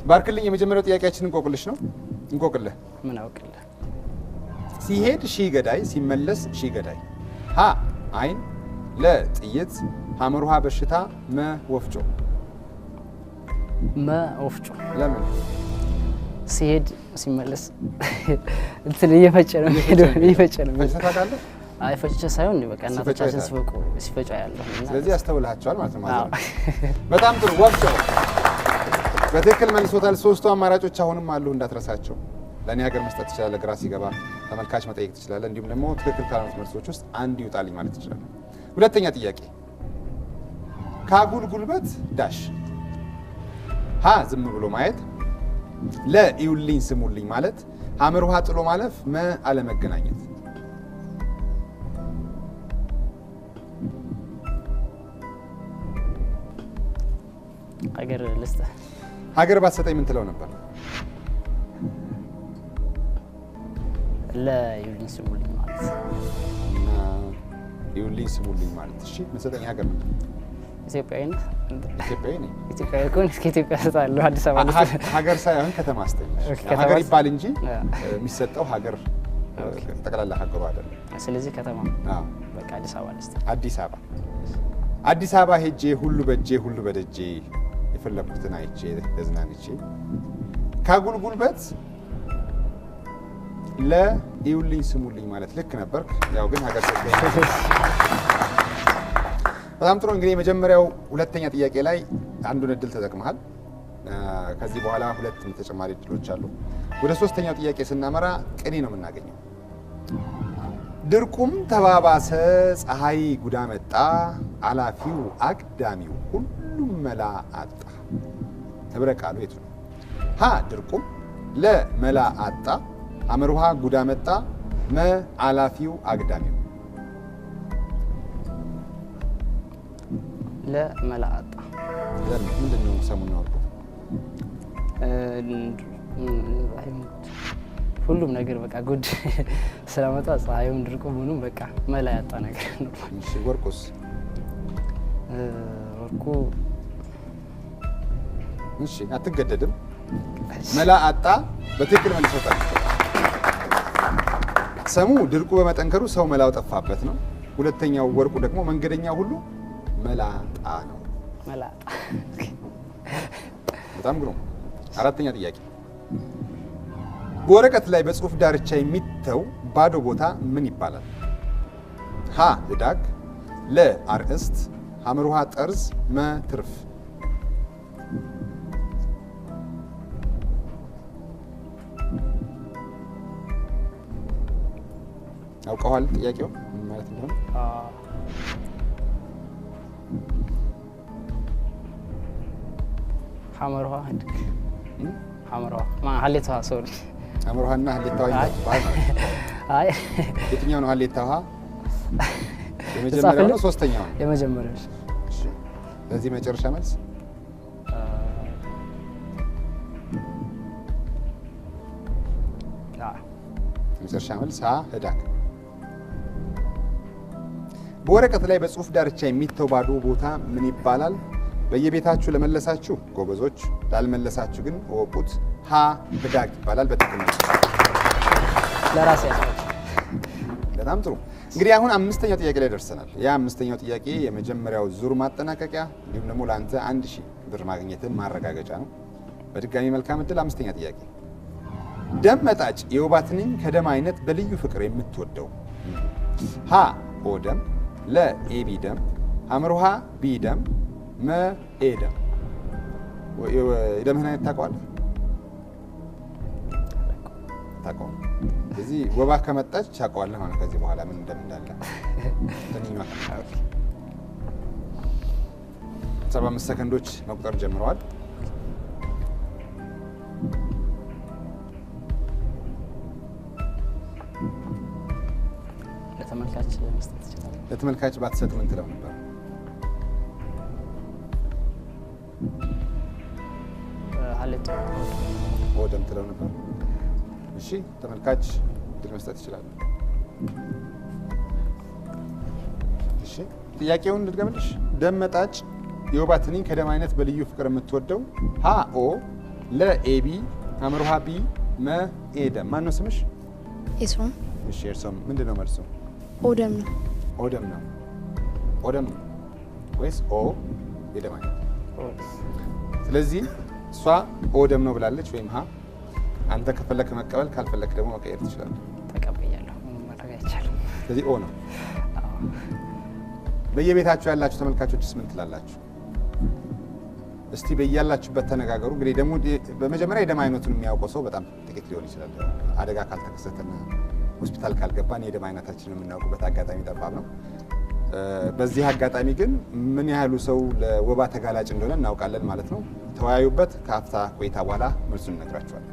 ባርክልኝ፣ የመጀመሪያው ጥያቄያችን እንቆቅልሽ ነው። እንቆቅልህ ምን አውቅልህ። ሲሄድ ሺህ ገዳይ ሲመለስ ሺህ ገዳይ። ሀ አይን፣ ለ ጥይት፣ ሐመር ውሃ በሽታ፣ መ ወፍጮ። መ ወፍጮ። ለምን? ሲሄድ ሲመለስ እንትን እየፈጨ ነው የሚሄደው፣ እየፈጨ ነው ፈጭተህ የሚሄደው። ታውቃለህ? አይ ፈጭቼ ሳይሆን በቃ ሲፈጩ እናቶቻችን አይተሃል። ሲፈቁ ሲፈጩ ያለሁ። ስለዚህ ያስተውልሃቸዋል ማለት ነው። ማለት ነው። በጣም ጥሩ። ወፍጮ በትክክል መልሶታል። ሶስቱ አማራጮች አሁንም አሉ፣ እንዳትረሳቸው። ለእኔ ሀገር መስጠት ትችላለህ፣ ግራ ሲገባ ተመልካች መጠየቅ ትችላለህ። እንዲሁም ደግሞ ትክክል ካልሆኑት መልሶች ውስጥ አንድ ይውጣልኝ ማለት ትችላለህ። ሁለተኛ ጥያቄ፣ ካጉል ጉልበት ዳሽ። ሀ ዝም ብሎ ማየት፣ ለ እዩልኝ ስሙልኝ ማለት፣ ሐመር ውሃ ጥሎ ማለፍ፣ መ አለመገናኘት። ሀገር ልስጥህ። ሀገር ባትሰጠኝ ምን ትለው ነበር? ለ እዩልኝ ስሙልኝ ማለት። እና እዩልኝ ስሙልኝ ማለት። እሺ የምትሰጠኝ ሀገር ምንድን ነው? ኢትዮጵያዊ ነህ? ኢትዮጵያዊ ነኝ። ኢትዮጵያዊ ከሆንክ እስከ ኢትዮጵያ እሰጥሃለሁ። አዲስ አበባ ልስጥህ። ሀገር ሳይሆን ከተማ ስጠኝ። Okay፣ ከተማ ሀገር ይባል እንጂ አ። የሚሰጠው ሀገር ጠቅላላ ሀገሩ አይደለም። ስለዚህ ከተማ አዎ፣ በቃ አዲስ አበባ ልስጥህ። አዲስ አበባ። አዲስ አበባ ሄጄ ሁሉ በጄ ሁሉ በደጄ የፈለኩትን አይቼ ተዝናንቼ። ካጉል ጉልበት ለእዩልኝ ስሙልኝ ማለት ልክ ነበርክ። ያው ግን ሀገር ሰጠኝ። በጣም ጥሩ። እንግዲህ የመጀመሪያው ሁለተኛ ጥያቄ ላይ አንዱን እድል ተጠቅመሃል። ከዚህ በኋላ ሁለት ተጨማሪ እድሎች አሉ። ወደ ሶስተኛው ጥያቄ ስናመራ ቅኔ ነው የምናገኘው። ድርቁም ተባባሰ፣ ፀሐይ ጉዳ መጣ፣ አላፊው አግዳሚው ሁሉም መላ አጣ። ህብረ ቃሉ የቱ ነው? ሀ ድርቁም፣ ለ መላ አጣ፣ ሐመር ውሃ ጉዳ መጣ፣ መ አላፊው አግዳሚው። ለመላ አጣ። ለምን? ምንድን ነው ሰሙና ወርቁ? ሁሉም ነገር በቃ ጉድ ስለመጣ ፀሐዩም ድርቁ ምኑም በቃ መላ ያጣ ነገር ነው። እሺ ወርቁስ? ወርቁ እሺ አትገደድም። መላ አጣ በትክክል መልሶታል። ሰሙ ድርቁ በመጠንከሩ ሰው መላው ጠፋበት ነው። ሁለተኛው ወርቁ ደግሞ መንገደኛ ሁሉ መላጣ ነው። መላ አጣ። በጣም ግሩም። አራተኛ ጥያቄ፣ በወረቀት ላይ በጽሁፍ ዳርቻ የሚተው ባዶ ቦታ ምን ይባላል? ሀ ህዳግ፣ ለ አርእስት፣ ሐመር ውሃ ጠርዝ፣ መ ትርፍ። ያውቀዋል ጥያቄው ምን ማለት እንደሆነ? ሐመር ውሃ ህድግ ሐመር ውሃ ሀሌት ውሃ ሶሪ። ሐመር ውሃና ሀሌታ ውሃ ይባላል ማለት ነው። አይ የትኛው ነው ሀሌታ ውሃ? የመጀመሪያው ነው ሶስተኛው ነው? የመጀመሪያው። እሺ፣ ለዚህ መጨረሻ መልስ የመጨረሻ መልስ ሀ ህዳግ። በወረቀት ላይ በጽሁፍ ዳርቻ የሚተው ባዶ ቦታ ምን ይባላል? በየቤታችሁ ለመለሳችሁ ጎበዞች፣ ላልመለሳችሁ ግን እወቁት፣ ሀ ህዳግ ይባላል። በትክክል ነው። ለራሴ ያስባል። በጣም ጥሩ። እንግዲህ አሁን አምስተኛው ጥያቄ ላይ ደርሰናል። ያ አምስተኛው ጥያቄ የመጀመሪያው ዙር ማጠናቀቂያ እንዲሁም ደግሞ ለአንተ 1000 ብር ማግኘትን ማረጋገጫ ነው። በድጋሚ መልካም እድል። አምስተኛ ጥያቄ፣ ደም መጣጭ የወባ ትንኝ ከደም አይነት በልዩ ፍቅር የምትወደው? ሀ ኦ ደም፣ ለ ኤቢ ደም፣ ሐመር ውሃ ቢ ደም፣ መ ኤ ደም። የደምህን አይነት ታውቀዋለህ? ታውቀዋለህ። ስለዚህ ወባ ከመጣች ታውቀዋለህ ማለት ከዚህ በኋላ ምን ደም እንዳለ ትንኟ ከመጣች። 75 ሰከንዶች መቁጠር ጀምረዋል። ለተመልካች መስጠት ይችላል። ለተመልካች ባትሰጥ ምን ትለው ነበር? ሀሌት ኦ ደም ትለው ነበር። እሺ ተመልካች እድል መስጠት ይችላል። እሺ ጥያቄውን ልድገምልሽ። ደም መጣጭ የወባ ትንኝ ከደም አይነት በልዩ ፍቅር የምትወደው? ሀ ኦ፣ ለ AB፣ ሐመሩ ሐ B፣ መ A ደም። ማን ነው ስምሽ? ኤስሮም። እሺ ኤርሶም፣ ምንድን ነው መልሱ? O ደም ነው። O ደም ነው። O ደም ነው ወይስ O የደም አይነት? ስለዚህ እሷ O ደም ነው ብላለች ወይም ሀ። አንተ ከፈለክ መቀበል ካልፈለክ ደግሞ መቀየር ትችላለህ። ተቀብያለሁ። ምንም ማድረግ አይቻልም። ስለዚህ O ነው። በየቤታችሁ ያላችሁ ተመልካቾችስ ምን ትላላችሁ? እስቲ በያላችሁበት ተነጋገሩ። እንግዲህ ደግሞ በመጀመሪያ የደም አይነቱን የሚያውቀው ሰው በጣም ጥቂት ሊሆን ይችላል። አደጋ ካልተከሰተና ሆስፒታል ካልገባን የደም አይነታችንን የምናውቅበት አጋጣሚ ጠባብ ነው። በዚህ አጋጣሚ ግን ምን ያህሉ ሰው ለወባ ተጋላጭ እንደሆነ እናውቃለን ማለት ነው። ተወያዩበት። ከአፍታ ቆይታ በኋላ መልሱን እነግራችኋለን።